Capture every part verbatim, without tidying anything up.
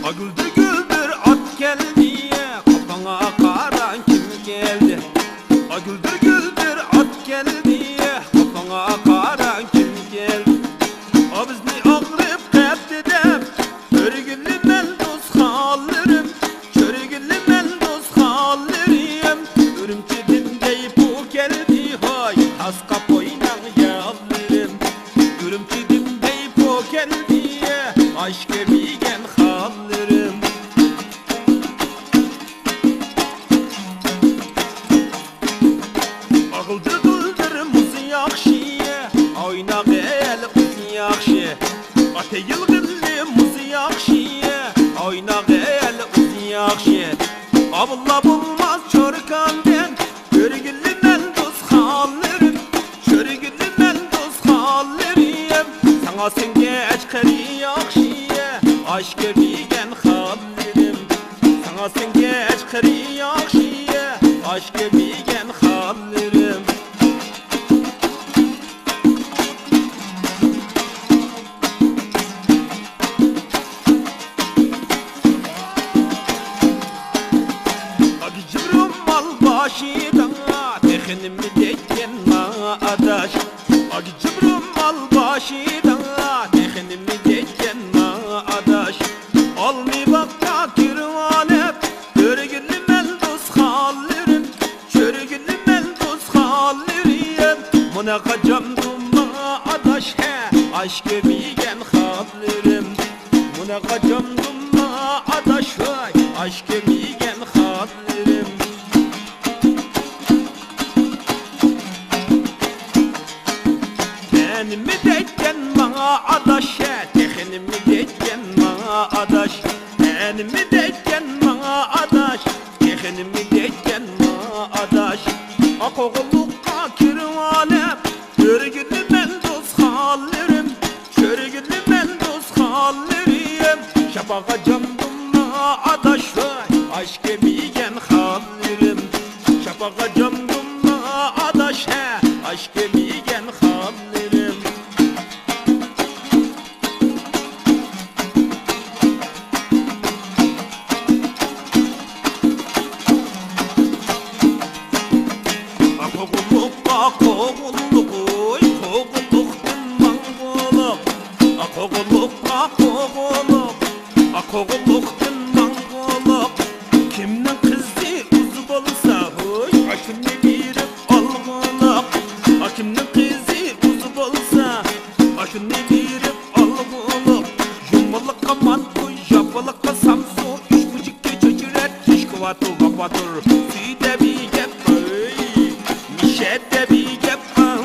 ئاگۈلدۈر گۈلدۈر ئات كەلدى، قاپاڭا قاراڭ كىم كەلدى؟ ئاگۈلدۈر گۈلدۈر ئات كەلدى، قاپاڭا قاراڭ كىم كەلدى؟ ئاۋزىنى ئاغرىپ قەپتى دەپ، كۆرگىلى مەن دوست خاللىرىم، كۆرگىلى مەن دوست خاللىرىم. ئۈرۈمچىدىن دەيپۇ كەلدى ھاي، تاسقاپ ئويناڭ ياللىرىم. ئۈرۈمچىدىن دەيپۇ كەلدى، ئاش كۆپ يېگەن خاللىرىم. ئاغلىدى دىلدىر مۇز ياخشى، ئويناغىلى ئۇز ياخشى. ئاتا يىلغىلى مۇز ياخشى، ئويناغىلى ئۇز ياخشى. ئابلا بولماس چوركاندىن، كۆرگىلى مەن دوست خاللىرىم، كۆرگىلى مەن دوست خاللىرىم. ساڭا سەڭگەچ قېرى ياخشى، ئاش كۆپ يېگەن خاللىرىم. ساڭا سەڭگەچ قېرى ياخشى، ئاش كۆپ يېگەن خاللىرىم. ئاگىجىم رومال باشىدا، تېخى نېمە دەيدىكەن ماڭا ئاداش؟ ئاگىجىم رومال باشىدا، تېخى نېمە دەيدىكەن ماڭا ئاداش؟ ئالمى باغقا كىرىۋالىپ، كۆرگىلى مەن دوست خاللىرىم، كۆرگىلى مەن دوست خاللىرىم. مۇناقا جامدۇم ماڭا ئاداش، ھە، ئاش كۆپ يېگەن خاللىرىم. مۇناقا جامدۇم ماڭا ئاداش، ھاي، ئاش كۆپ يېگەن خاللىرىم. نېمە دەيدىكەن ماڭا ئاداش، ھە، تېخى نېمە دەيدىكەن ماڭا ئاداش؟ نېمە دەيدىكەن ماڭا ئاداش، تېخى نېمە دەيدىكەن ماڭا ئاداش؟ ئاق قوغۇنلۇققا كىرىۋالىپ، كۆرگىلى مەن دوست خاللىرىم، كۆرگىلى مەن دوست خاللىرىم. شاپاغا جامدۇم ماڭا ئاداش، ھاي، ئاش كۆپ يېگەن خاللىرىم. شاپاغا جامدۇم ماڭا ئاداش، ھە، ئاش كۆپ يېگەن خاللىرىم. قوغۇنلۇق، قوغۇنلۇق، ئوي، قوغۇنلۇقتىن ماڭغۇلۇق. قوغۇنلۇق، قوغۇنلۇق، قوغۇنلۇقتىن ماڭغۇلۇق. كىمنىڭ قىزى ئۇز بولسا، ھوي، ئاشۇنى بېرىپ ئالغۇلۇق. كىمنىڭ قىزى ئۇز بولسا، ئاشۇنى بېرىپ ئالغۇلۇق. يۇمىلىققا مانتۇ، ياپىلىققا سامسۇ، ئۈچ بۇچىكى چۆچۈرە، تىشكىۋاتۇ، ۋاپاتۇر. سۈيدە بىر گەپ بار، مىشەدە بىر گەپ بار،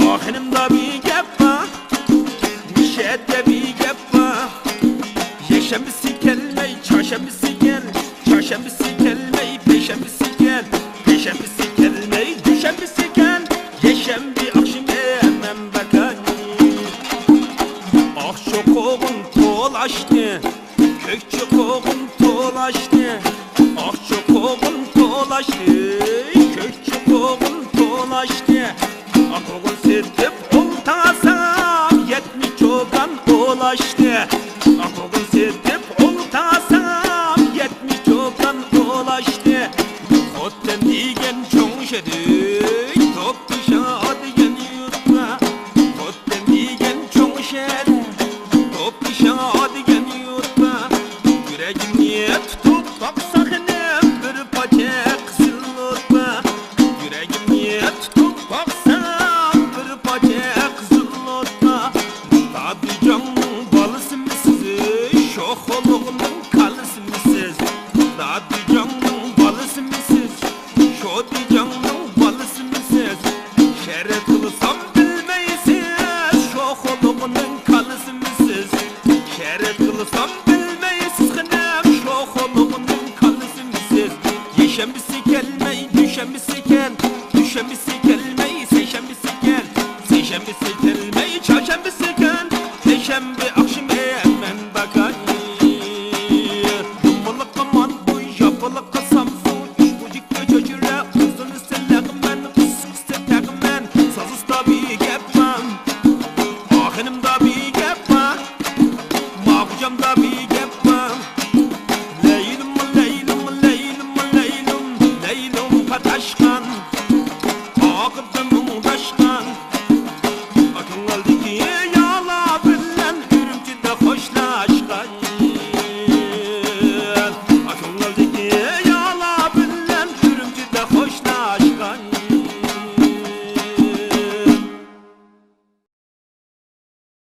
ئاخىرىمدا بىر گەپ بار. مىشەدە بىر گەپ بار. يەكشەنبىسى كەلمەي، چارشەنبىسى كەل. چارشەنبىسى كەلمەي، پەيشەنبىسى كەل. پەيشەنبىسى كەلمەي، دوشەنبىسى كەل. يەكشەنبە ئاخشىمى مەن بەكەي. ئاقچۇقۇغۇم تولاشتى، كۆكچۇقۇغۇم تولاشتى. ئاقچۇقۇغۇم تولاشتى، كۆكچۇقۇغۇم تولاشتى. ئاقۇغۇن سېتىپ ئولتۇرسام، يەتمىش چوكان ئولاشتى. ئاقۇغۇن سېتىپ ئولتۇرسام، يەتمىش چوكان ئولاشتى. خوتەن دېگەن چوڭ شەھەر، توپا شاھى دېگەن يۇرت بار. خوتەن دېگەن چوڭ شەھەر، توپا شاھى دېگەن يۇرت بار. يۈرەكنى تۇتۇپ باقسا خېنىم، بىر پارچە قىزىل ئوت بار. يۈرەكنى تۇتۇپ باقسام، بىر پارچە قىزىل ئوت بار. دادىجاننىڭ بالىسىمىسىز، شوخلۇقنىڭ كالىسىمىسىز؟ دادىجاننىڭ بالىسىمىسىز، شودىجاننىڭ بالىسىمىسىز؟ شەرت قىلسام بىلمەيسىز، شوخلۇقنىڭ كالىسىمىسىز؟ شەرت قىلسام بىلمەيسىز، خېنىم، شوخلۇقنىڭ كالىسىمىسىز؟ يەكشەنبىسى كەلمەي، دوشەنبىسى كەل، دوشەنبىسى كەلمەي، سەيشەنبىسى كەل، سەيشەنبىسى كەلمەي، چارشەنبىسى كەل، پەيشەنبە ئاخشىمى مەن بەكەي. يۇمىلىققا مانتۇ، ياپىلىققا سامسۇ، ئۈچ بۇچىكى چۆچۈرە، ئۇزۇنىسى لەغمەن، قىسقىسى تەغمەن، سازىسىدا بىر گەپ بار، ئاخىرىمدا بىر گەپ بار، ماغۇجامدا بىر